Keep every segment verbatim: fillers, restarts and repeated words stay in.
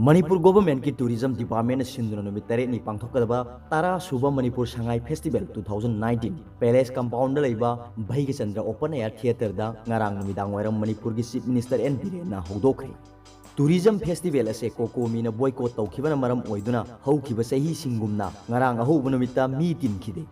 Manipur ꯒꯣꯚꯔꯟꯃꯦꯟꯠꯀꯤ tourism ꯗꯤꯄꯥꯔꯠꯃꯦꯟꯠꯅ ꯁꯤꯟꯗꯨꯅ ꯅꯨꯃꯤꯠ ꯇꯔꯦꯠꯅꯤ ꯄꯥꯡꯊꯣꯛꯀꯗꯕ ꯇꯔꯥ ꯁꯨꯕ Manipur Sangai festival two thousand nineteen palace compound ꯂꯩꯕ ꯚꯩꯒꯆꯟꯗ꯭ꯔ ꯑꯣꯄꯟ ꯑꯦꯌꯔ ꯊꯤꯌꯦꯇꯔꯗ ꯉꯔꯥꯡ ꯅꯨꯃꯤꯗꯥꯡ ꯋꯥꯏꯔꯝ ꯃꯅꯤꯄꯨꯔꯒꯤ ꯆꯤꯐ ꯃꯤꯅꯤꯁꯇꯔ ꯑꯦꯟ ꯕꯤꯔꯦꯟꯅ ꯍꯧꯗꯣꯛꯈ꯭ꯔꯦ꯫ ꯇꯨꯔꯤꯖꯝ ꯐꯦꯁꯇꯤꯚꯦꯜ ꯑꯁꯦ ꯀꯣꯀꯣꯃꯤꯅ ꯕꯣꯏꯀꯣꯠ ꯇꯧꯈꯤꯕꯅ ꯃꯔꯝ ꯑꯣꯏꯗꯨꯅ ꯍꯧꯈꯤꯕ ꯆꯍꯤꯁꯤꯡꯒꯨꯝꯅ ꯉꯔꯥꯡ ꯑꯍꯧꯕ ꯅꯨꯃꯤꯠꯇ ꯃꯤ ꯇꯤꯟꯈꯤꯗꯦ꯫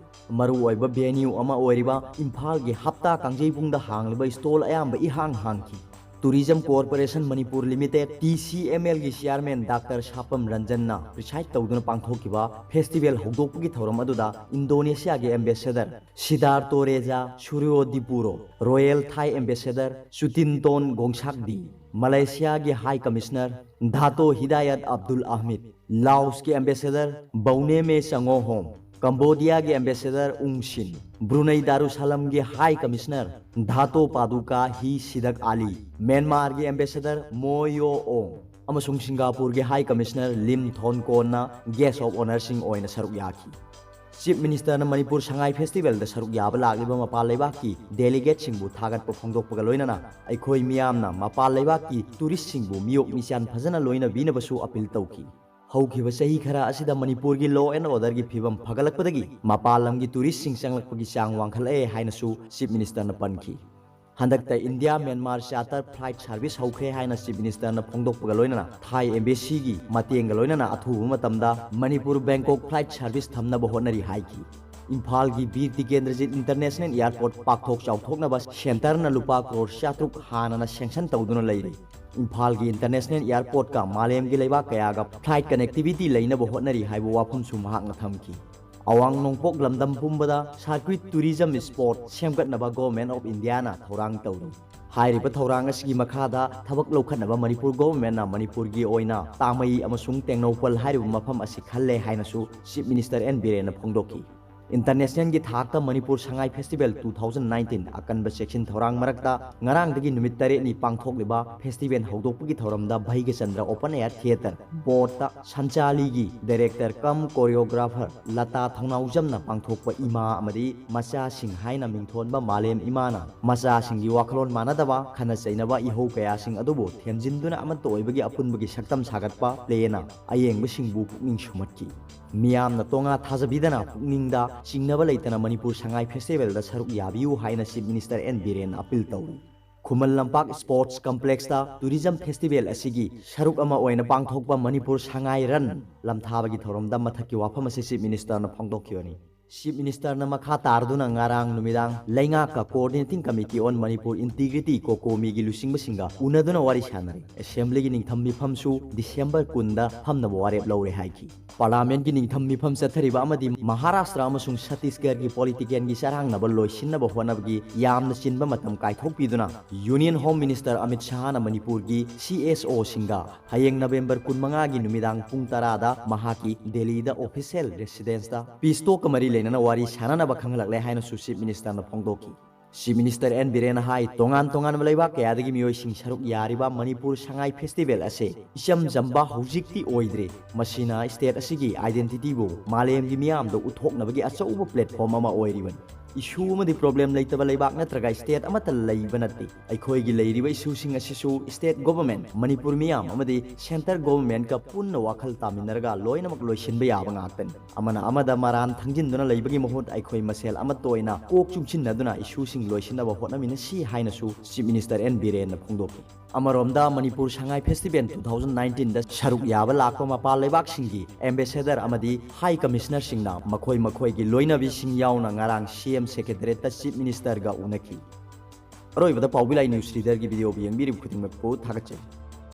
ꯃꯔꯨꯑꯣꯏꯕ ꯚꯦꯅ꯭ꯌꯨ ꯑꯃ ꯑꯣꯏꯔꯤꯕ ꯏꯝꯐꯥꯜꯒꯤ ꯍꯞꯇꯥ ꯀꯥꯡꯖꯩꯕꯨꯡꯗ ꯍꯥꯡꯂꯤꯕ ꯁ꯭ꯇꯣꯜ ꯑꯌꯥꯝꯕ ꯏꯍꯥꯡ ꯍꯥꯡꯈꯤ꯫ Tourism corporation Manipur limited, T C M ꯑꯦꯜꯒꯤ ꯆꯤꯌꯥꯔꯃꯦꯟ ꯗꯥꯛꯇꯔ ꯁꯥꯄꯝ ꯔꯟꯖꯟꯅ ꯄ꯭ꯔꯤꯁꯥꯏꯗ ꯇꯧꯗꯨꯅ ꯄꯥꯡꯊꯣꯛꯈꯤꯕ ꯐꯦꯁꯇꯤꯚꯦꯜ ꯍꯧꯗꯣꯛꯄꯒꯤ ꯊꯧꯔꯝ ꯑꯗꯨꯗ ꯏꯟꯗꯣꯅꯦꯁꯤꯌꯥꯒꯤ ambassador Sidharto Reza Suryodipuro, royal Thai ambassador Chutintorn Gongsakdi, ꯃꯂꯦꯁꯤꯌꯥꯒꯤ high commissioner Dato Hidayat Abdul Hamid, ꯂꯥꯎꯁꯀꯤ ꯑꯦꯝꯕꯦꯁꯦꯗꯔ ꯕꯧꯅꯦꯃꯦ ꯆꯪꯉꯣꯍꯣꯝ, ꯀꯝꯕꯣꯗꯤꯌꯥꯒꯤ ꯑꯦꯝꯕꯦꯁꯦꯗꯔ ꯎꯪ ꯁꯤꯟ, ꯕ꯭ꯔꯨꯅꯩ ꯗꯥꯔꯨꯁꯥꯂꯝꯒꯤ ꯍꯥꯏ ꯀꯃꯤꯁꯅꯔ ꯙꯥꯇꯣ ꯄꯥꯗꯨꯀꯥ ꯍꯤ ꯁꯤꯗꯛ ꯑꯥꯂꯤ, ꯃ꯭ꯌꯥꯟꯃꯥꯔꯒꯤ ꯑꯦꯝꯕꯦꯁꯦꯗꯔ ꯃꯣꯌꯣ ꯑꯣꯡ ꯑꯃꯁꯨꯡ ꯁꯤꯡꯒꯥꯄꯨꯔꯒꯤ ꯍꯥꯏ ꯀꯃꯤꯁꯅꯔ ꯂꯤꯝ ꯊꯣꯟ ꯀꯣꯟꯅ ꯒꯦꯁ ꯑꯣꯐ ꯑꯣꯅꯔꯁꯤꯡ ꯑꯣꯏꯅ ꯁꯔꯨꯛ ꯌꯥꯈꯤ꯫ ꯆꯤꯐ ꯃꯤꯅꯤꯁꯇꯔꯅ ꯃꯅꯤꯄꯨꯔ ꯁꯉꯥꯏ ꯐꯦꯁꯇꯤꯚꯦꯜꯗ ꯁꯔꯨꯛ ꯌꯥꯕ ꯂꯥꯛꯂꯤꯕ ꯃꯄꯥꯟ ꯂꯩꯕꯥꯛꯀꯤ ꯗꯦꯂꯤꯒꯦꯠꯁꯤꯡꯕꯨ ꯊꯥꯒꯠꯄ ꯐꯣꯡꯗꯣꯛꯄꯒ ꯂꯣꯏꯅꯅ ꯑꯩꯈꯣꯏ ꯃꯤꯌꯥꯝꯅ ꯃꯄꯥꯟ ꯂꯩꯕꯥꯛꯀꯤ ꯇꯨꯔꯤꯁꯁꯤꯡꯕꯨ ꯃꯤꯑꯣꯛ ꯃꯤꯆꯥꯟ ꯐꯖꯅ ꯂꯣꯏꯅꯕꯤꯅꯕꯁꯨ ꯑꯄꯤꯜ ꯇꯧꯈꯤ꯫ ꯍꯧꯈꯤꯕ ꯆꯍꯤ ꯈꯔ ꯑꯁꯤꯗ ꯃꯅꯤꯄꯨꯔꯒꯤ ꯂꯣ ꯑꯦꯟ ꯑꯣꯔꯗꯔꯒꯤ ꯐꯤꯕꯝ ꯐꯒꯠꯂꯛꯄꯗꯒꯤ ꯃꯄꯥꯟ ꯂꯝꯒꯤ ꯇꯨꯔꯤꯁꯁꯤꯡ ꯆꯪꯂꯛꯄꯒꯤ ꯆꯥꯡ ꯋꯥꯡꯈꯠꯂꯛꯑꯦ ꯍꯥꯏꯅꯁꯨ ꯆꯤꯐ ꯃꯤꯅꯤꯁꯇꯔꯅ ꯄꯟꯈꯤ꯫ ꯍꯟꯗꯛꯇ India Myanmar charter flight service ꯍꯧꯈ꯭ꯔꯦ ꯍꯥꯏꯅ ꯆꯤꯐ ꯃꯤꯅꯤꯁꯇꯔꯅ ꯐꯣꯡꯗꯣꯛꯄꯒ ꯂꯣꯏꯅꯅ ꯊꯥꯏ ꯑꯦꯝꯕꯦꯁꯤꯒꯤ ꯃꯇꯦꯡꯒ ꯂꯣꯏꯅꯅ ꯑꯊꯨꯕ ꯃꯇꯝꯗ ꯃꯅꯤꯄꯨꯔ ꯕꯦꯡꯀꯣꯛ ꯐ꯭ꯂꯥꯏꯠ ꯁꯥꯔꯚꯤꯁ ꯊꯝꯅꯕ ꯍꯣꯠꯅꯔꯤ ꯍꯥꯏꯈꯤ꯫ ꯏꯝꯐꯥꯜꯒꯤ ꯕꯤꯔ ꯇꯤꯀꯦꯟꯗ꯭ꯔꯖꯤꯠ ꯏꯟꯇꯔꯅꯦꯁꯅꯦꯜ ꯑꯦꯌꯔꯄꯣꯔꯠ ꯄꯥꯛꯊꯣꯛ ꯆꯥꯎꯊꯣꯛꯅꯕ ꯁꯦꯟꯇꯔꯅ ꯂꯨꯄꯥ ꯀ꯭ꯔꯣꯔ ꯆꯥꯇ꯭ꯔꯨꯛ ꯍꯥꯟꯅꯅ ꯁꯦꯡꯁꯟ ꯇꯧꯗꯨꯅ ꯂꯩꯔꯤ꯫ ꯏꯝꯐꯥꯜꯒꯤ ꯏꯟꯇꯔꯅꯦꯁꯅꯦꯜ ꯑꯦꯌꯔꯄꯣꯔꯠꯀ ꯃꯥꯂꯦꯝꯒꯤ ꯂꯩꯕꯥꯛ ꯀꯌꯥꯒ ꯐ꯭ꯂꯥꯏꯠ ꯀꯅꯦꯛꯇꯤꯚꯤꯇꯤ ꯂꯩꯅꯕ ꯍꯣꯠꯅꯔꯤ ꯍꯥꯏꯕ ꯋꯥꯐꯝꯁꯨ ꯃꯍꯥꯛꯅ ꯊꯝꯈꯤ꯫ ꯑꯋꯥꯡ ꯅꯣꯡꯄꯣꯛ ꯂꯝꯗꯝ ꯄꯨꯝꯕꯗ ꯁꯥꯔꯀ꯭ꯌꯨꯠ ꯇꯨꯔꯤꯖꯝ ꯁ꯭ꯄꯣꯠ ꯁꯦꯝꯒꯠꯅꯕ ꯒꯣꯚꯔꯟꯃꯦꯟꯠ ꯑꯣꯐ ꯏꯟꯗꯤꯌꯥꯅ ꯊꯧꯔꯥꯡ ꯇꯧꯔꯤ꯫ ꯍꯥꯏꯔꯤꯕ ꯊꯧꯔꯥꯡ ꯑꯁꯤꯒꯤ ꯃꯈꯥꯗ ꯊꯕꯛ ꯂꯧꯈꯠꯅꯕ ꯃꯅꯤꯄꯨꯔ ꯒꯣꯚꯔꯟꯃꯦꯟꯠꯅ ꯃꯅꯤꯄꯨꯔꯒꯤ ꯑꯣꯏꯅ ꯇꯥꯃꯩ ꯑꯃꯁꯨꯡ ꯇꯦꯡꯅꯧꯄꯜ ꯍꯥꯏꯔꯤꯕ ꯃꯐꯝ ꯑꯁꯤ ꯈꯜꯂꯦ ꯍꯥꯏꯅꯁꯨ ꯆꯤꯐ ꯃꯤꯅꯤꯁꯇꯔ ꯑꯦꯟ ꯕꯤꯔꯦꯟꯅ ꯐꯣꯡꯗꯣꯛꯈꯤ꯫ ꯏꯟꯇꯔꯅꯦꯁꯅꯦꯜꯒꯤ ꯊꯥꯛꯇ Manipur Sangai festival two thousand nineteen ꯑꯀꯟꯕ ꯆꯦꯛꯁꯤꯟ ꯊꯧꯔꯥꯡ ꯃꯔꯛꯇ ꯉꯔꯥꯡꯗꯒꯤ ꯅꯨꯃꯤꯠ ꯇꯔꯦꯠꯅꯤ ꯄꯥꯡꯊꯣꯛꯂꯤꯕ ꯐꯦꯁꯇꯤꯚꯦꯜ ꯍꯧꯗꯣꯛꯄꯒꯤ ꯊꯧꯔꯝꯗ Bhagyachandra open air theatre ꯕꯣꯔꯗꯇ ꯁꯟꯆꯥꯂꯤꯒꯤ director ꯀꯝ ꯀꯣꯔꯤꯌꯣꯒ꯭ꯔꯥꯐꯔ ꯂꯇꯥ ꯊꯧꯅꯥꯎꯖꯝꯅ ꯄꯥꯡꯊꯣꯛꯄ ꯏꯃꯥ ꯑꯃꯗꯤ ꯃꯆꯥꯁꯤꯡ ꯍꯥꯏꯅ ꯃꯤꯡꯊꯣꯟꯕ ꯃꯥꯂꯦꯝ ꯏꯃꯥꯅ ꯃꯆꯥꯁꯤꯡꯒꯤ ꯋꯥꯈꯜꯂꯣꯟ ꯃꯥꯟꯅꯗꯕ, ꯈꯟꯅ ꯆꯩꯅꯕ ꯏꯍꯧ ꯀꯌꯥꯁꯤꯡ ꯑꯗꯨꯕꯨ ꯊꯦꯝꯖꯤꯟꯗꯨꯅ ꯑꯃꯠꯇ ꯑꯣꯏꯕꯒꯤ ꯑꯄꯨꯟꯕꯒꯤ ꯁꯛꯇꯝ ꯁꯥꯒꯠꯄ ꯄ꯭ꯂꯦꯅ ꯑꯌꯦꯡꯕꯁꯤꯡꯕꯨ ꯄꯨꯛꯅꯤꯡ ꯁꯨꯝꯍꯠꯈꯤ꯫ ꯃꯤꯌꯥꯝꯅ ꯇꯣꯉꯥ ꯊꯥꯖꯕꯤꯗꯅ ꯄꯨꯛꯅꯤꯡꯗ ꯆꯤꯡꯅꯕ ꯂꯩꯇꯅ ꯃꯅꯤꯄꯨꯔ ꯁꯉꯥꯏ ꯐꯦꯁꯇꯤꯚꯦꯜꯗ ꯁꯔꯨꯛ ꯌꯥꯕꯤꯌꯨ ꯍꯥꯏꯅ ꯆꯤꯐ ꯃꯤꯅꯤꯁꯇꯔ ꯑꯦꯟ ꯕꯤꯔꯦꯟꯅ ꯑꯄꯤꯜ ꯇꯧꯔꯤ꯫ Khuman Lampak sports ꯀꯝꯄ꯭ꯂꯦꯛꯁꯇ tourism festival ꯑꯁꯤꯒꯤ ꯁꯔꯨꯛ ꯑꯃ ꯑꯣꯏꯅ ꯄꯥꯡꯊꯣꯛꯄ ꯃꯅꯤꯄꯨꯔ ꯁꯉꯥꯏ ꯔꯟ ꯂꯝꯊꯥꯕꯒꯤ ꯊꯧꯔꯝꯗ ꯃꯊꯛꯀꯤ ꯋꯥꯐꯝ ꯑꯁꯤ ꯆꯤꯐ ꯃꯤꯅꯤꯁꯇꯔꯅ ꯐꯣꯡꯗꯣꯛꯈꯤꯕꯅꯤ꯫ ꯆꯤꯐ ꯃꯤꯅꯤꯁꯇꯔꯅ ꯃꯈꯥ ꯇꯥꯔꯗꯨꯅ ꯉꯔꯥꯡ ꯅꯨꯃꯤꯗꯥꯡ ꯂꯩꯉꯥꯛꯀ Coordinating Committee on Manipur Integrity, ꯀꯣꯀꯣꯃꯤꯒꯤ ꯂꯨꯆꯤꯡꯕꯁꯤꯡꯒ ꯎꯅꯗꯨꯅ ꯋꯥꯔꯤ ꯁꯥꯟꯅꯔꯦ꯫ ꯑꯦꯁꯦꯝꯕ꯭ꯂꯤꯒꯤ ꯅꯤꯡꯊꯝ ꯃꯤꯐꯝꯁꯨ ꯗꯤꯁꯦꯝꯕꯔ ꯀꯨꯟꯗ ꯐꯝꯅꯕ ꯋꯥꯔꯦꯞ ꯂꯧꯔꯦ ꯍꯥꯏꯈꯤ꯫ ꯄꯥꯔꯂꯤꯌꯥꯃꯦꯟꯠꯀꯤ ꯅꯤꯡꯊꯝ ꯃꯤꯐꯝ ꯆꯠꯊꯔꯤꯕ ꯑꯃꯗꯤ ꯃꯍꯥꯔꯥꯁꯇ꯭ꯔ ꯑꯃꯁꯨꯡ ꯆꯇꯤꯁꯒꯔꯒꯤ ꯄꯣꯂꯤꯇꯤꯀꯦꯜꯒꯤ ꯆꯔꯥꯡꯅꯕ ꯂꯣꯏꯁꯤꯟꯅꯕ ꯍꯣꯠꯅꯕꯒꯤ ꯌꯥꯝꯅ ꯆꯤꯟꯕ ꯃꯇꯝ ꯀꯥꯏꯊꯣꯛꯄꯤꯗꯨꯅ ꯌꯨꯅꯤꯌꯟ ꯍꯣꯝ ꯃꯤꯅꯤꯁꯇꯔ ꯑꯃꯤꯠ ꯁꯥꯍꯅ ꯃꯅꯤꯄꯨꯔꯒꯤ ꯁꯤ ꯑꯦꯁ ꯑꯣꯁꯤꯡꯒ ꯍꯌꯦꯡ ꯅꯕꯦꯝꯕꯔ ꯀꯨꯟꯃꯉꯥꯒꯤ ꯅꯨꯃꯤꯗꯥꯡ ꯄꯨꯡ ꯇꯔꯥꯗ ꯃꯍꯥꯛꯀꯤ ꯗꯦꯜꯂꯤꯗ ꯑꯣꯐꯤꯁꯤꯌꯦꯜ ꯔꯦꯁꯤꯗꯦꯟꯁꯇ ꯄꯤꯁ ꯇꯣꯛꯀ ꯃꯔꯤ ꯂꯩꯅꯅ ꯋꯥꯔꯤ ꯁꯥꯟꯅꯅꯕ ꯈꯪꯍꯜꯂꯛꯂꯦ ꯍꯥꯏꯅꯁꯨ ꯆꯤꯐ ꯃꯤꯅꯤꯁꯇꯔꯅ ꯐꯣꯡꯗꯣꯛꯈꯤ꯫ ꯆꯤꯐ ꯃꯤꯅꯤꯁꯇꯔ ꯑꯦꯟ ꯕꯤꯔꯦꯟꯅ ꯍꯥꯏ, ꯇꯣꯉꯥꯟ ꯇꯣꯉꯥꯟꯕ ꯂꯩꯕꯥꯛ ꯀꯌꯥꯗꯒꯤ ꯃꯤꯑꯣꯏꯁꯤꯡ ꯁꯔꯨꯛ ꯌꯥꯔꯤꯕ ꯃꯅꯤꯄꯨꯔ ꯁꯉꯥꯏ ꯐꯦꯁꯇꯤꯚꯦꯜ ꯑꯁꯦ ꯏꯆꯝ ꯆꯝꯕ ꯍꯧꯖꯤꯛꯇꯤ ꯑꯣꯏꯗ꯭ꯔꯦ꯫ ꯃꯁꯤꯅ ꯁ꯭ꯇꯦꯠ ꯑꯁꯤꯒꯤ ꯑꯥꯏꯗꯦꯟꯇꯤꯇꯤꯕꯨ ꯃꯥꯂꯦꯝꯒꯤ ꯃꯤꯌꯥꯝꯗ ꯎꯠꯊꯣꯛꯅꯕꯒꯤ ꯑꯆꯧꯕ ꯄ꯭ꯂꯦꯠꯐꯣꯔꯝ ꯑꯃ ꯑꯣꯏꯔꯤꯕꯅꯤ꯫ ꯏꯁꯨ ꯑꯃꯗꯤ ꯄ꯭ꯔꯣꯕ꯭ꯂꯦꯝ ꯂꯩꯇꯕ ꯂꯩꯕꯥꯛ ꯅꯠꯇ꯭ꯔꯒ ꯁ꯭ꯇꯦꯠ ꯑꯃꯠꯇ ꯂꯩꯕ ꯅꯠꯇꯦ꯫ ꯑꯩꯈꯣꯏꯒꯤ ꯂꯩꯔꯤꯕ ꯏꯁꯨꯁꯤꯡ ꯑꯁꯤꯁꯨ ꯁ꯭ꯇꯦꯠ ꯒꯣꯚꯔꯟꯃꯦꯟꯠ, ꯃꯅꯤꯄꯨꯔ ꯃꯤꯌꯥꯝ ꯑꯃꯗꯤ ꯁꯦꯟꯇꯔ ꯒꯣꯚꯔꯟꯃꯦꯟꯠꯀ ꯄꯨꯟꯅ ꯋꯥꯈꯜ ꯇꯥꯃꯤꯟꯅꯔꯒ ꯂꯣꯏꯅꯃꯛ ꯂꯣꯏꯁꯤꯟꯕ ꯌꯥꯕ ꯉꯥꯛꯇꯅꯤ꯫ ꯑꯃꯅ ꯑꯃꯗ ꯃꯔꯥꯟ ꯊꯪꯖꯤꯟꯗꯨꯅ ꯂꯩꯕꯒꯤ ꯃꯍꯨꯠ ꯑꯩꯈꯣꯏ ꯃꯁꯦꯜ ꯑꯃꯠꯇ ꯑꯣꯏꯅ ꯀꯣꯛ ꯆꯨꯡꯁꯤꯟꯅꯗꯨꯅ ꯏꯁꯨꯁꯤꯡ ꯂꯣꯏꯁꯤꯟꯅꯕ ꯍꯣꯠꯅꯃꯤꯟꯅꯁꯤ ꯍꯥꯏꯅꯁꯨ ꯆꯤꯐ ꯃꯤꯅꯤꯁꯇꯔ ꯑꯦꯟ ꯕꯤꯔꯦꯟꯅ ꯐꯣꯡꯗꯣꯛꯈꯤ꯫ ꯑꯃꯔꯣꯝꯗ Manipur Sangai festival two thousand ꯅꯥꯏꯟꯇꯤꯟꯗ ꯁꯔꯨꯛ ꯌꯥꯕ ꯂꯥꯛꯄ ꯃꯄꯥꯟ ꯂꯩꯕꯥꯛꯁꯤꯡꯒꯤ ꯑꯦꯝꯕꯦꯁꯦꯗꯔ ꯑꯃꯗꯤ ꯍꯥꯏ ꯀꯃꯤꯁꯅꯔꯁꯤꯡꯅ ꯃꯈꯣꯏ ꯃꯈꯣꯏꯒꯤ ꯂꯣꯏꯅꯕꯤꯁꯤꯡ ꯌꯥꯎꯅ ꯉꯔꯥꯡ ꯁꯤ ꯑꯦꯝ ꯁꯦꯀ꯭ꯔꯦꯇꯔꯤꯌꯦꯠꯇ ꯆꯤꯐ ꯃꯤꯅꯤꯁꯇꯔꯒ ꯎꯅꯈꯤ꯫ ꯑꯔꯣꯏꯕꯗ ꯄꯥꯎꯕꯤ ꯂꯥꯏ ꯅ꯭ꯌꯨꯁ ꯔꯤꯗꯔꯒꯤ ꯚꯤꯗꯤꯑꯣꯕꯨ ꯌꯦꯡꯕꯤꯔꯤꯕ ꯈꯨꯗꯤꯡꯃꯛꯄꯨ ꯊꯥꯒꯠꯆꯔꯤ꯫